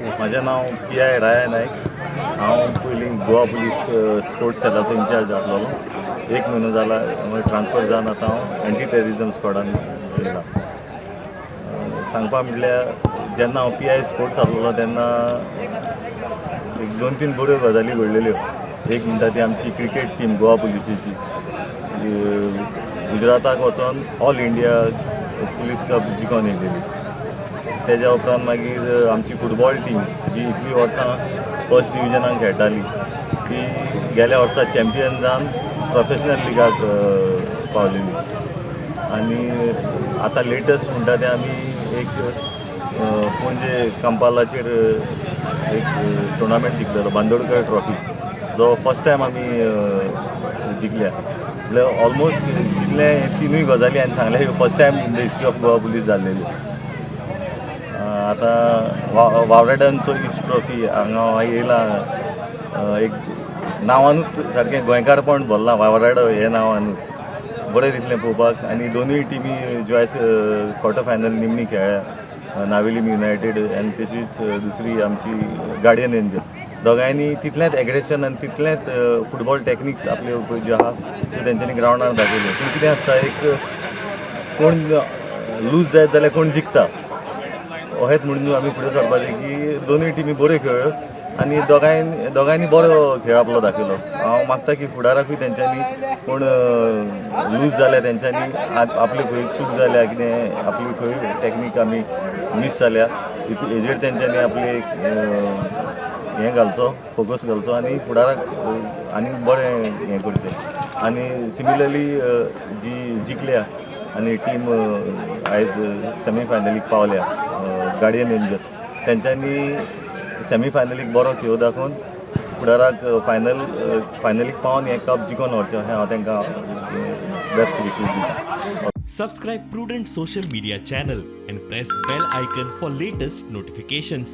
म्हजें नांव P I राया नायक. हांव पयलीं गोवा पुलीस स्पोर्ट्स सेलाचो इन्चार्ज आसलेलो. एक म्हयनो जाला ट्रान्सफर जावन आतां हांव एंटी टेररिजम स्कॉडान येयला. सांगपा म्हटल्यार, जेन्ना हांव पी I sports आसलेलो तेन्ना एक दोन तीन बऱ्यो गजाली घडलेल्यो. एक म्हणटा ती आमची क्रिकेट टीम गोवा पुलिसेची गुजराताक वचोन ऑल इंडिया पुलीस कप जिखोन येयलेली. तेज्या उपरांत मागीर आमची फुटबॉल टीम जी इतलीं वर्सां फर्स्ट डिविजनाक खेळटाली, ती गेल्या वर्सा चॅम्पियन जावन प्रोफेशनल लिगाक पावलेली. आनी आतां लेटस्ट म्हणटा तें आमी एक पणजे कंपालाचेर एक टुर्नामेंट जिखलेलो, बांदोडकर ट्रॉफी, जो फर्स्ट टायम आमी जिखल्या. म्हळ्यार ऑलमोस्ट जितले तिनूय गजाली हांवें सांगल्या, ह्यो first time in the history of Goa Police जाल्लेल्यो. आतां वावराड्यांचो इस्ट ट्रॉफी हांगा येयला. एक नांवानूच सारकें गोंयकारपण भरलां वावराडो हे नांवानूच. बरें दिसलें पळोवपाक. आनी दोनूय टिमी ज्यो आयज क्वॉर्टर फायनल निमणी खेळ्ळ्या, नावेलीम युनायटेड आनी तशीच दुसरी आमची गार्डियन एंजल, दोगांयनी तितलेंच एग्रेशन आनी तितलेंच फुटबॉल टॅक्निक्स आपल्यो ज्यो आहा त्यो तेंच्यांनी ग्रावंडार दाखयल्यो. पूण कितें आसता, एक कोण लूज जायत जाल्यार कोण जिखता. अहेंच म्हणून आमी फुडें सरपाचें की दोनूय टिमी बऱ्यो खेळ्ळ्यो आनी दोगांयनी बरो खेळ आपलो दाखयलो. हांव मागता की फुडाराकूय तेंच्यांनी कोण लूज जाल्या, तेंच्यांनी आपली खंय चूक जाल्या, कितें आपली खंय टॅक्नीक आमी मीस जाल्या, हेजेर तेंच्यांनी आपली हें घालचो, फोकस घालचो आनी फुडाराक आनी बरें हें करचें. आनी सिमिलरली जी जिखल्या आनी टीम आयज सेमी फायनलीक पावल्या, गार्डियन एंजल, तेंच्यांनी सेमी फायनलीक बरो खेळ दाखोवन फुडाराक फायनलीक पावन हें कप जिखोन व्हरचें, अशें हांव तांकां बेस्ट विशीस दितां. Subscribe Prudent Social Media channel and press bell icon for latest notifications.